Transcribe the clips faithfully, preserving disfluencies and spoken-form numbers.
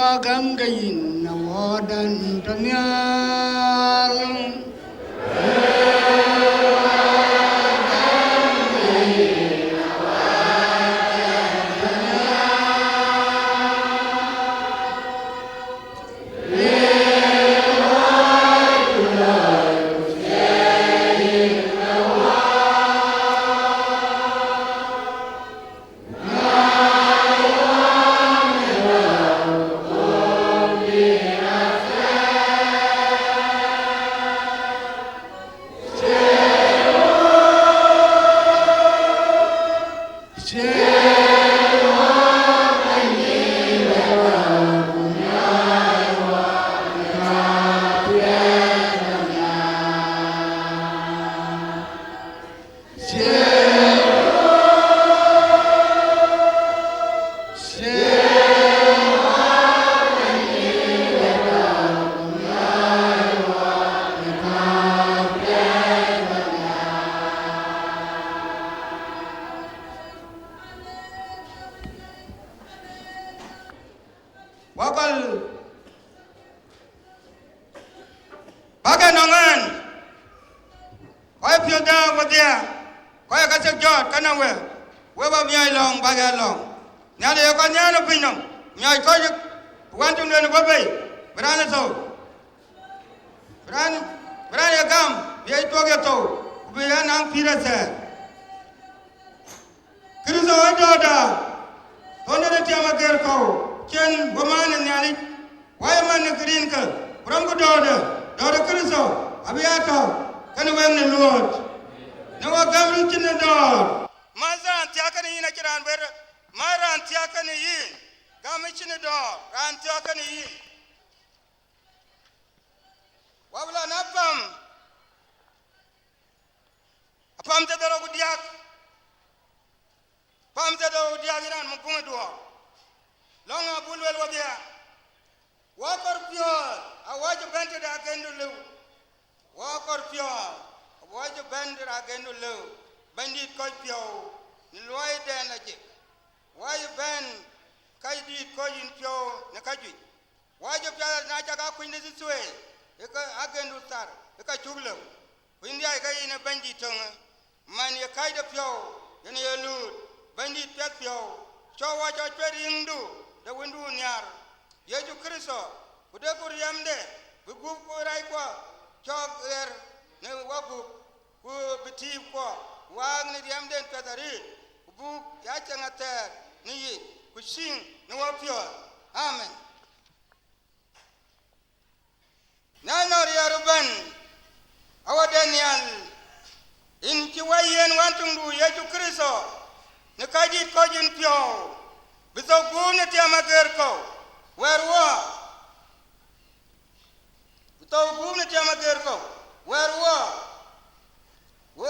Gäm ke yïn awɔɔdan tɔ nhial. Wakɔl bäk ë nɔŋ ɛn, kɔc piöth dääk wedhie, kɔc ka thiek jɔt ke nɔŋ we, we bä miɔɔc lɔ̈ŋ bäk ë lɔ̈ŋ. Nhialic ë kɔc nhiaar në piny nɔm, miɔɔc kɔc wën tïŋ duënë bɔ̈ bei, bï raan ë thou, bï raan, bï raan ye gam, bï ye tuɔɔk ye thou, ku bï ɣɛn naŋ pïïr ë thɛɛr. Kërtho ë dɔ̈ɔ̈rda, thɔn de tiam ageer kɔ̈u, cïn we maan ë Nhialic, wä ye man në kërinkë, ku rɔmku dɔ̈ɔ̈rde, dɔ̈ɔ̈rde Kërtho abï ya tɔ̈ kenë wek në luɔ̈ɔ̈t, në wä gäm röt cïn ë dɔ̈ɔ̈r. Mäth raan thiääk kenë yïn acïn raan bɛ̈t, mäth raan thiääk kenë yïn, gäm ë cïn ë dɔ̈ɔ̈r, raan thiääk kenë yïn. Wä bï lɔ në apam, apam thiërdhorou ku diäk, apam thiërdhorou ku diäk yïn raan muk guŋ ë duɔɔr. Lɔ̈ŋ abuk lueel wedhie, wä kɔr piɔ̈ɔ̈th awäc bɛ̈n tëde agendu lëu, wä kɔr piɔ̈ɔ̈th awäc bɛ̈n tëde agendu lëu, Bɛ̈nydït kɔc piɔ̈u në luɔiden lajik, wä ye bɛ̈n kacdït kɔc yïn piɔ̈u në kajuëc. Wä jɔ piath na cak akuny de thithuei, ë ke agendu thar, ë ka cuk lëu. Ku yïn dhiac ke yïn ë Bɛ̈nydït töŋë, man ye kacde piɔ̈u, yen ye luut, Bɛ̈nydït piɛth piɔ̈u, cɔk wä cɔk cuet riŋdu de Wëndu nhiaar, Yecu Kërtho, ku deku riɛmde bï gup ku rɛckuɔ cɔk ɣer në wägup, ku bï tiipkuɔ waak në riɛmden piɛth arëët, ku buk ya ceŋ athɛɛr në yic, ku ciëŋ në wäpiɔ̈ɔ̈th. Amen. Na nɔŋ riɛɛr ëbɛ̈n, Awäda Nhial, yïn cï wä yiɛ̈n wën töŋdu Yecu Kërtho, në kacdït kɔc yïn piɔ̈u, bï thou guum në tiam ageer kɔ̈u, wɛ̈ɛ̈r wä, bï thou guum në tiam ageer kɔ̈u, wɛ̈ɛ̈r wä, we,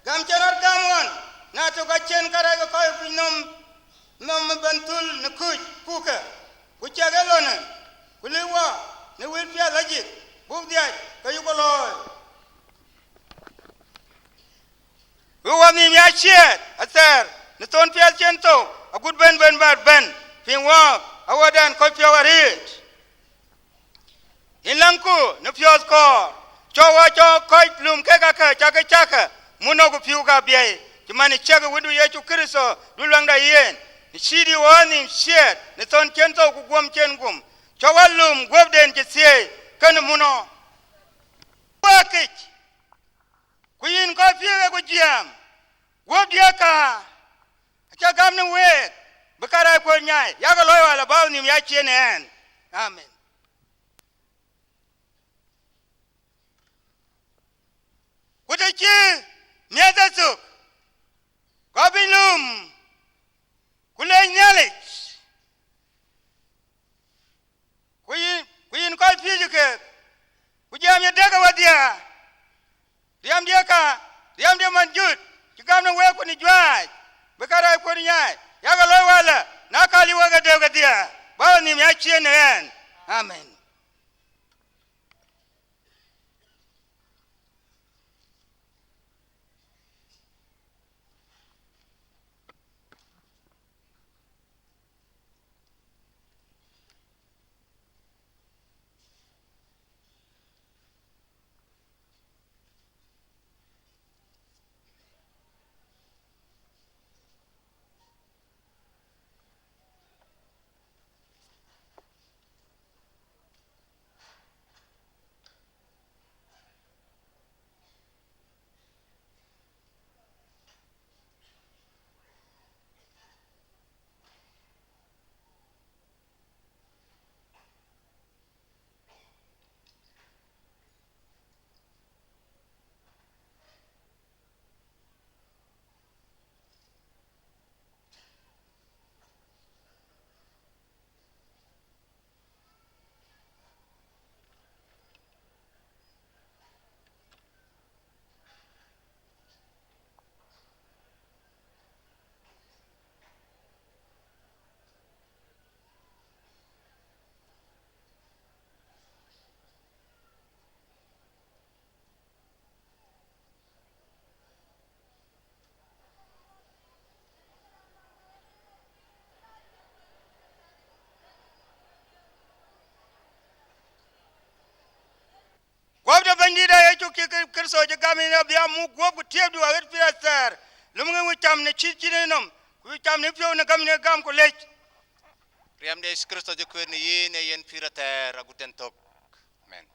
gäm cïn rɔt gäm ɣɔn, na tök acïn kärɛc ke kɔc piny nɔm, nɔm ëbɛ̈n thul në kuc, pukë, ku ciɛk ë lonë, ku lëk wä në wël piɛth lajik, buk dhiac ke yï ku looi. Bï wä nhïïm ya ciɛɛt athɛɛr në thon piɛth cïn thou, agut bɛ̈n bɛ̈n bä bɛ̈n, piŋ wä Awädan kɔc piɔ̈u arëët. Yïn läŋku në piɔ̈ɔ̈th kɔɔr, cɔk wä cɔk kɔc lum kek akä cakë cakë, mun nɔ̈k ku pïu ka biɛi, cï man ë ciɛk ë Wëndu Yecu Kërtho du luäŋda yen, në cïï dï wä nhïïm ciɛɛt në thon cïn thou ku guöm cïn guöm, cɔk wä lum guöpden cï thieei kenë mun nɔ̈k. Wä kic, ku yïn kɔc piëëk ë ku jiɛɛm, guöp diëëk ka acä gäm në week, bï karɛc kuöl nyai, yakë looi wal abä nhïïm ya ciën ë ɛn. Amen. Ku të cï miɛ̈th ë thök, gɔ̈ piny lum, ku leec Nhialic, ku yïn, ku yïn kɔc piööcë keek, ku jiɛɛm ye dek ë wedhie, riɛmdiɛ̈ ka, riɛmdiɛ̈ man jut, cï gäm në week ku në juëc, bï karɛc kuöt nyai, yakë looi wälë, na ka liu wek ë dek wedhie, bä we nhïïm ya ciën ë ɛn. Amen. Cuk cï Kërtho cï gam yen abï a muk guɔ̈p ku tiëpdu aɣet pïr athɛɛr. Lum ŋic wïc cam në cït cïn ë nɔm, ku wïc cam në piɔ̈u në gam yen ë gam ku lec. Riɛm de Yecu Kërtho cï kuëër në yen, ee yen pïr athɛɛr agut tɛ̈n thök. Amen.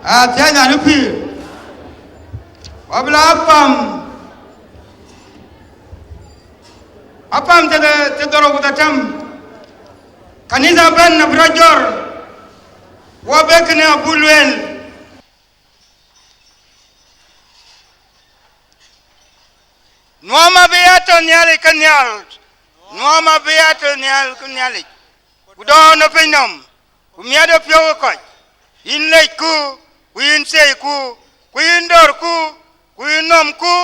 Athiɛɛny anï pïïr, wabï la apam, apam thiërdhorou ku dhetem, kanitha ëbɛ̈n abï rɔt jɔr, wabï kënë abuk lueel. Nuɔm abï ya tɔ̈ Nhialic ke nhial, nuɔm abï ya tɔ̈ nhial ke Nhialic, ku dɔ̈ɔ̈r në piny nɔm, ku miɛt ë piɔ̈u ë kɔc, yïn lecku, ku yïn thiëiku, ku yïn dɔ̈ɔ̈rku, ku yïn nɔmku,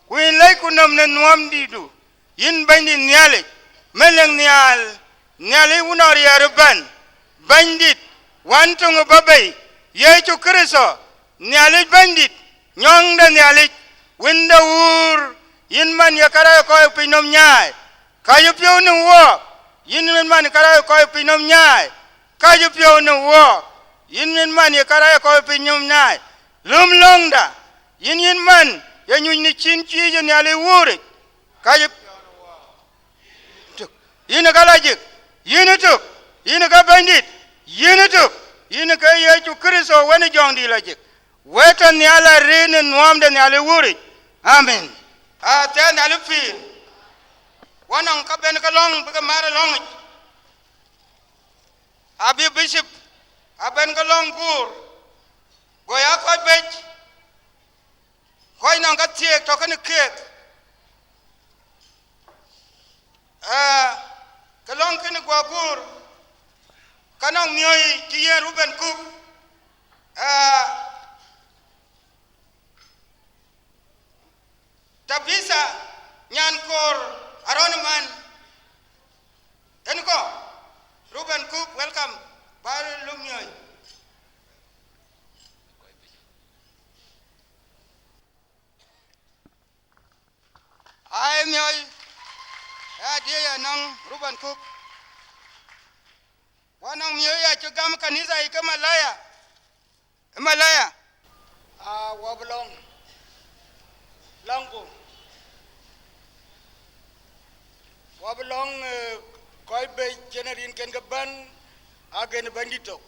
ku yïn lecku nɔm në nuɔmdïtdu, yïn Bɛ̈nydït Nhialic, Melik nhial, Nhialic wun ë riɛɛr ëbɛ̈n, Bɛ̈nydït, Wën töŋ ë bɔ̈ bei, Yecu Kërtho, Nhialic Bɛ̈nydït, nyɔŋ de Nhialic, Wën de wuur, yïn man ye kärɛc kɔc piny nɔm nyaai, kääc piɔ̈u në wook, yïn man kärɛc kɔc piny nɔm nyaai, kääc piɔ̈u në wook, yïn man ye kärɛc kɔc piny nɔm nyaai, löm löŋda, yïn yïn man ye nyuc në cin cïï ye Nhialic wuuric, kääc tök, yïn ë ka lajik, yïn ë tök, yïn ë ka Bɛ̈nydït, yïn ë tök, yïn ë ke Yecu Kërtho Wën ë Jɔŋdït lajik, wek tɔ̈ nhial arëët në nuɔɔm de Nhialic wuuric. Amen. Athiɛɛny anï pïïr, wɔ nɔŋ ka ben ke lɔ̈ŋ bï ke mat ë lɔ̈ŋic, abï bishop abɛ̈n ke lɔ̈ŋ guur, go ya kɔc bec, kɔc nɔŋ ka thiëëk tɔ̈ kenë keek, aa, ke lɔ̈ŋ kënë guɔ guur, ka nɔŋ miɔ̈c cï yen Ruben Kuk, aa, Tabitha nyan koor Arɔn man, en kɔ̈, Ruben Kuk, welcome, ba luk miɔ̈c. Ai miɔ̈c, ë adiëc anɔŋ Ruben Kuk. Wɔ nɔŋ miɔ̈c ya cï gam kanitha yic ke Malaya. Ë Malaya. A wɔ bï lɔ̈ŋ, lɔ̈ŋku. Wɔ bï lɔ̈ŋ, eh, kɔc bec cïn rinken ke bɛ̈n, agen Bɛ̈nydït tök.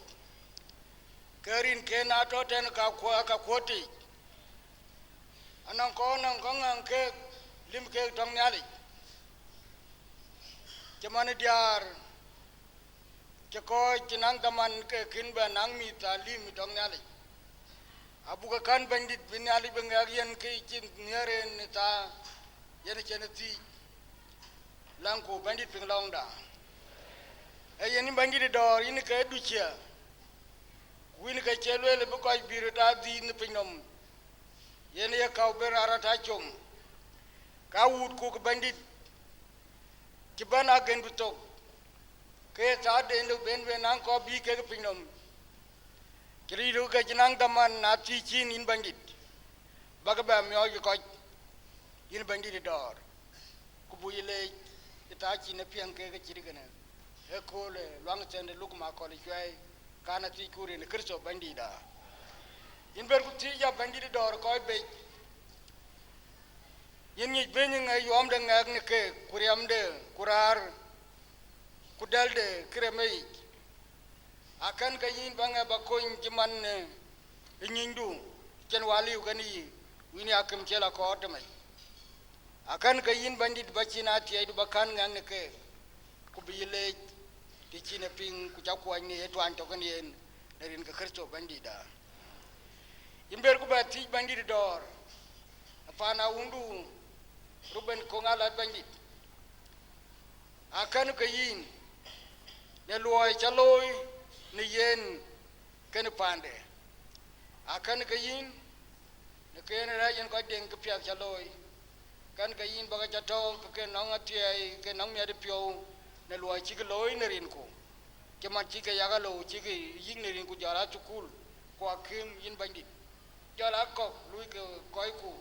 Ke rinken atɔ̈ tɛ̈n ka kuɔ-, ka kuɔ̈t yiic. Anɔŋ kɔc nɔŋ kɔc ŋäŋ keek, lïm keek tɔŋ Nhialic. Cï man ë diäär, cï kɔc cï naŋ dhaman ke kën bɛ naŋ mïth thaa lïm tɔŋ Nhialic. Abuk kän Bɛ̈nydït bï Nhialic bï ŋɛk yen kë cï nhiëër en ë thaa, yen cïn ë thiic. Läŋku Bɛ̈nydït piŋ lɔ̈ŋda. Ee yen yïn Bɛ̈nydït ë dɔ̈ɔ̈r, yïn ke ducië, ku yïn ke cie lueel bï kɔc bï röt aa dhiith në piny nɔm. Yen ye käu ben raan rɔt aa com, ka wuutku ke Bɛ̈nydït cï bɛ̈n agendu thok, ke ye thaarden de ben ben naŋ kɔc bï kek piny nɔm. Cï ril ke cï naŋ dhaman na thiic cin yïn Bɛ̈nydït, bäk bɛ miɔɔc kɔc, yïn Bɛ̈nydït ë dɔ̈ɔ̈r. Ku buk yï leec ë thaa cin ë piɛŋ kek cït kënë, ëkööl ë luaŋ thɛn de luk makɔl ë cuɛi, kan athiic ku rin Kërtho Bɛ̈nydïïtda. Yïn ber ku thiic ya Bɛ̈nydït ë dɔ̈ɔ̈r kɔc bec, yïn ŋic bɛ̈ny ŋɛk yuɔɔmde ŋɛk në keek, ku riɛmde, ku raar, ku dɛ̈lde kërem ë yic. Akɛn ke yïn ba ŋɛk ba kony cï man në ë nyïnydu, cïn wä liu kën yï, wïn ya kem ciël akɔɔr tëmec. Akɛn ke yïn Bɛ̈nydït ba cin athiɛɛcdu ba kän ŋɛk në keek, ku bï yï leec të cïn e piŋ, ku ca kuɔny në ye tuany tɔ̈ kën yen, në rin ke Kërtho Bɛ̈nydïïtda. Yïn ber ku bɛ thiic Bɛ̈nydït ë dɔ̈ɔ̈r, ë paan awundu Ruben Koŋ Alat Bɛ̈nydït. Akɛn ke yïn në luɔi ca looi në yen kenë paande. Akɛn ke yïn në kën rɛ̈ɛ̈c yen kɔc deŋ këpiɛth ca looi. Kɛn ke yïn bä ke ca tɔ̈u ke ke nɔŋ athiɛɛi, ke nɔŋ miɛt piɔ̈u në luɔi cïk looi në rinku. Cï man cï ke yak alou cïk yïk në rinku jɔl aa thukul, ku akïm yïn Bɛ̈nydït. Jɔl a kɔ̈k lui ke kɔcku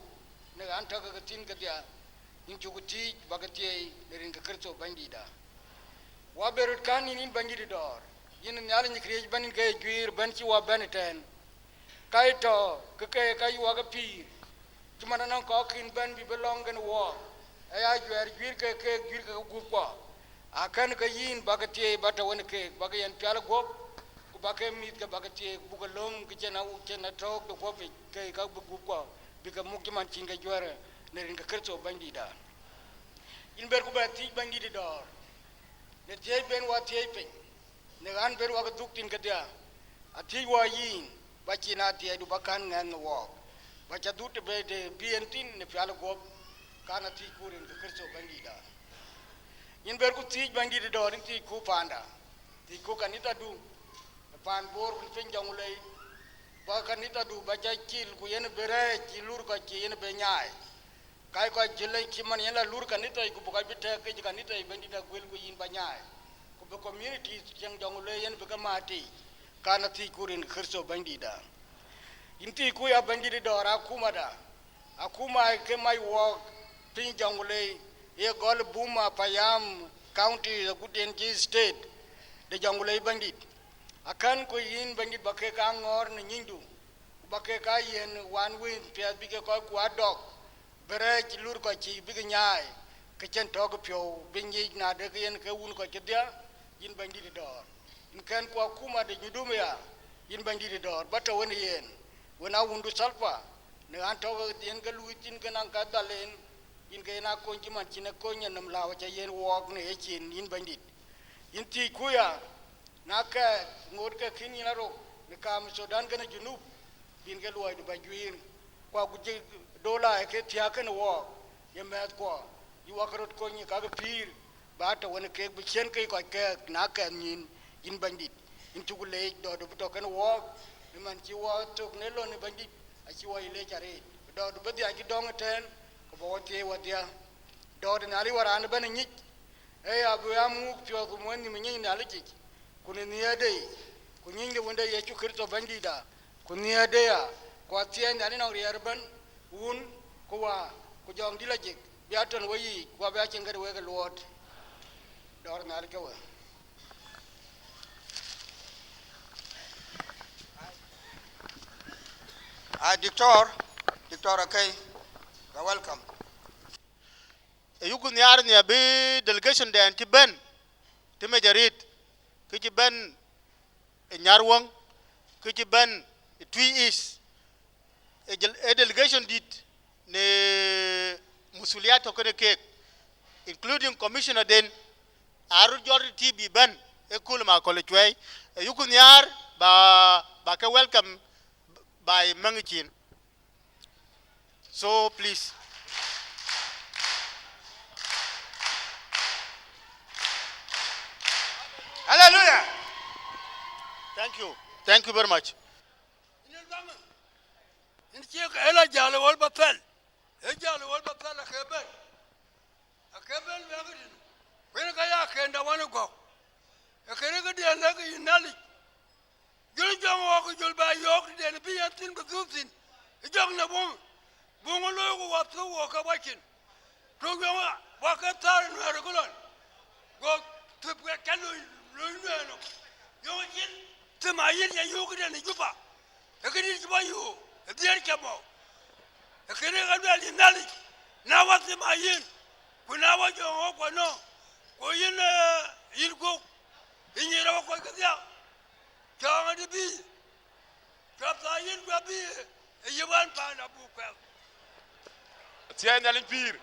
në ɣän tɔ̈ ke ke thïn kedhia, yïn cuk thiëëc bä ke thieei në rin ke Kërtho Bɛ̈nydïïtda. Wa bë röt kän yïn, yïn Bɛ̈nydït ë dɔ̈ɔ̈r, yïn Nhialic ë këriëëc bɛ̈n, yïn ke ye juëër bɛ̈n cï wa bɛ̈n ëtɛ̈ɛ̈n. Ka ye tɔ̈ ke ke ka yï wa ke pïïr, cï man anɔŋ kɔ̈k kïn bɛ̈n bï bï lɔ̈ŋ kën wɔɔk, aya juɛɛr juëër ke keek, juëër ke ke gup kuɔ. Akɛn ke yïn bä ke thieei bä tɔ̈ wën keek, bä ke yɛn pial ë guɔ̈p, ku bä ke mïth ke bä ke thieei, buk ke löm ke cïn a, cïn atɔ̈ɔ̈k de guɔ̈p yic, ke ka bï gup kuɔ, bï ke muk cï man cïn ke juɛ̈ɛ̈r në rin ke Kërtho Bɛ̈nydïïtda. Yïn bɛr ku bɛ thiëëc Bɛ̈nydït ë dɔ̈ɔ̈r, në thiëëc ben wa thiëëc piny, në ɣän ben wa ke dhuk thïn kedhia, athiëëc wa yïn, bä cïn athiɛɛidu bä kän ŋɛ̈ɛ̈n në wɔɔk, bä cä dhut të bë të bï en thïn në pial ë guɔ̈p, kan athiëëcku rin ke Kërtho Bɛ̈nydïïtda. Yïn bɛr ku thiëëc Bɛ̈nydït ë dɔ̈ɔ̈r, yïn thiëëcku paanda, thiëëcku kanithadu, ë paan Bor wën piny Jɔŋlei, bä kanithadu bä cä cil, ku yen bï rɛɛc cï lur kɔc cï yen bï nyaai. Kac kɔc cï lec cï man yen la lur kanithai, ku bï kɔc bï tɛ̈k ke cï kanithai Bɛ̈nydït Aguel, ku yïn bä nyaai, ku bï communities cieŋ Jɔŋlei yen bï ke maat tei, kan athiëëcku rin Kërtho Bɛ̈nydïïtda. Yïn thiëëcku ya Bɛ̈nydït ë dɔ̈ɔ̈r, akumada, akuma ke mac wɔɔk piny Jɔŋlei, ye gɔl Buma, Payam County, agut en cï state de Jɔŋlei Bɛ̈nydït. Akɛn ku yïn Bɛ̈nydït bä kek aa ŋɔ̈ɔ̈r në nyïnydu, ku bä kek aa yiɛ̈n wan wëën piɛth bï ke kɔcku aa dɔk, bï rɛɛc lur kɔc cï bïk nyaai, ke cïn tɔ̈k piɔ̈u bï nyic, na de ke yen ke wun kɔc kedhia, yïn Bɛ̈nydït ë dɔ̈ɔ̈r. Yïn kɛn ku akuma de Judumia, yïn Bɛ̈nydït ë dɔ̈ɔ̈r, bä tɔ̈ wën yen, wën a wundu Thalpa, në ɣän tɔ̈ ke yen ke luui thïn ke naŋ ka dhal en, yïn ke yen a kony cï man cïn e kony ë nɔm lääu acä yen wɔɔk në yecin, yïn Bɛ̈nydït. Yïn thiëëcku ya, na kɛɛth ŋoot ke kïn yïn arou në kaam Thudan kenë Junub, bïn ke luɔidu bä juiir, ku agut cï dola ë ke thiääk kenë wɔɔk, ye mɛ̈thkuɔ, yï wak röt kony ë kakë pïïr, bä tɔ̈ wën keek bï ciën ke kɔc kɛɛk na kɛɛth nyïn, yïn Bɛ̈nydït. Yïn cuk leec, dɔɔdu bï tɔ̈ kenë wɔɔk, në man cï wɔɔk thök në lon ë Bɛ̈nydït, acï wɔ yï leec arëët. Dɔɔdu bï dhiac cï dɔ̈ŋ ëtɛ̈ɛ̈n, ku bä wɔ thieei wädhia. Dɔɔdu Nhialic wä raan ëbɛ̈n ë nyic, ee ya bï ya muk piɔ̈ɔ̈th ku muɔ̈th nhïïm ë nyic Nhialic yic, ku në nhiëërde yic, ku nyiny de Wënde Yecu Kërtho Bɛ̈nydïïtda, ku nhiëërde ya, ku athiɛɛi Nhialic nɔŋ riɛɛr ëbɛ̈n, Wun, ku Wä, ku Jɔŋdït Lajik, bï a tɔ̈n weyiic, ku abï a cieŋ këde wek ë luɔɔt. Dɔ̈ɔ̈r Nhialic ke we. A Diktor, Diktor Akei, you're welcome. Ayuku nhiaar nhiaar bï delegation dɛn cï bɛ̈n, tï mec arït, kë cï bɛ̈n ë Nyarweŋ, kë cï bɛ̈n ë Twic East, ë jël-, ë delegation dït në musuliat tɔ̈ kenë keek, including commissioner den, arut jɔl rït tï bï bɛ̈n ë kööl ma kööl ë cuɛi, ayuku nhiaar ba, ba ke welcome by Maŋicin. So please. Hallelujah. Thank you. Thank you very much. Yïn cie ke ëlä jäl ë wal ba thɛl. Ë jäl ë wal ba thɛl akë bɛ̈n. Akë bɛ̈n bɛ̈k tïn. Kuën ka ya kenda wan ë gɔ̈k. Ë kënë këdiɛn lɛ̈k yïn Nhialic. Jɔl jɔŋ wɔ ke jɔl bä yɔ̈ɔ̈k tëden bï yɛn thïn bï dhuk thïn. Ë jɔk në buŋ, buŋ ë looi ku wä thök wɔ ke wacin. Tök yɔŋ wä ke thäär ë nuɛɛr ë këlɔn. Go thep ke kɛn loi, loi nuɛɛr nɔm. Yɔŋ cin thim ayïn ya yöök tëden ë Juba. Ë këdït cï bä yöök ë dhiëër cä mɔ̈u. Ë kënë ka luɛɛl yïn Nhialic, na wä thim ayïn, ku na wä jɔŋ wä kuɔn nɔm, ku yïn, eh, yïn guök, yïn nyïïr awä kɔc kedhia. Cɔɔŋ adï bï, cuɛth thaar yïn cuɛth bï, ë yï wään paan abuk kuɛth. Thiɛɛi Nhialic pïïr.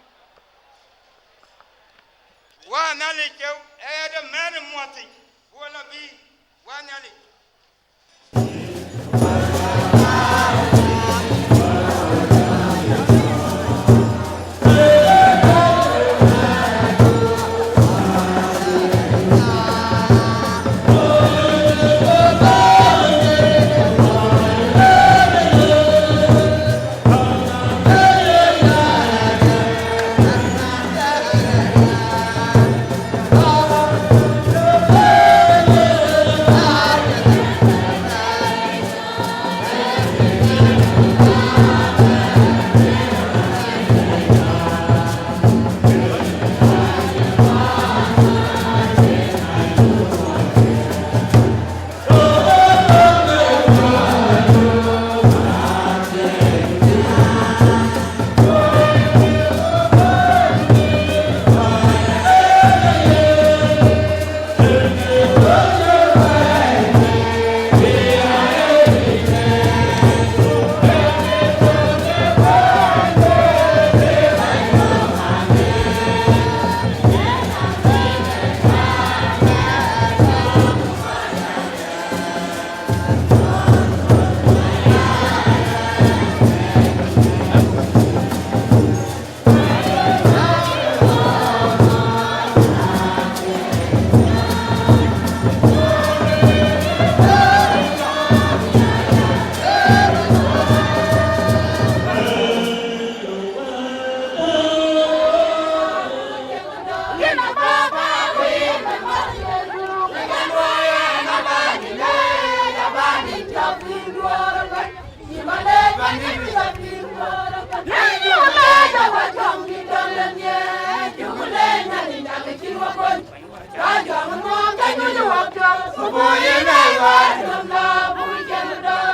Wään Nhialic ke ë de mɛ̈n ë muɔ̈th yic, ku wä lɔ bï, wään Nhialic.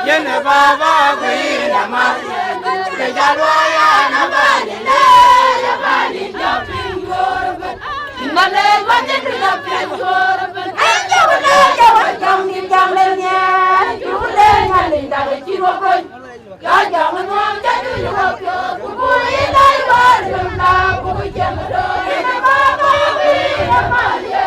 Yen baba kuina ma, ke jalwa ya na bani le, ya bani jopin gorben. Male wajin jopin gorben. Ayo le jawa jam ni jam le nya, ju le nya le da ci ro ko. Ya jam no ja ju ro ko. Ku ina wa na ku jam do. Ina baba kuina ma ye.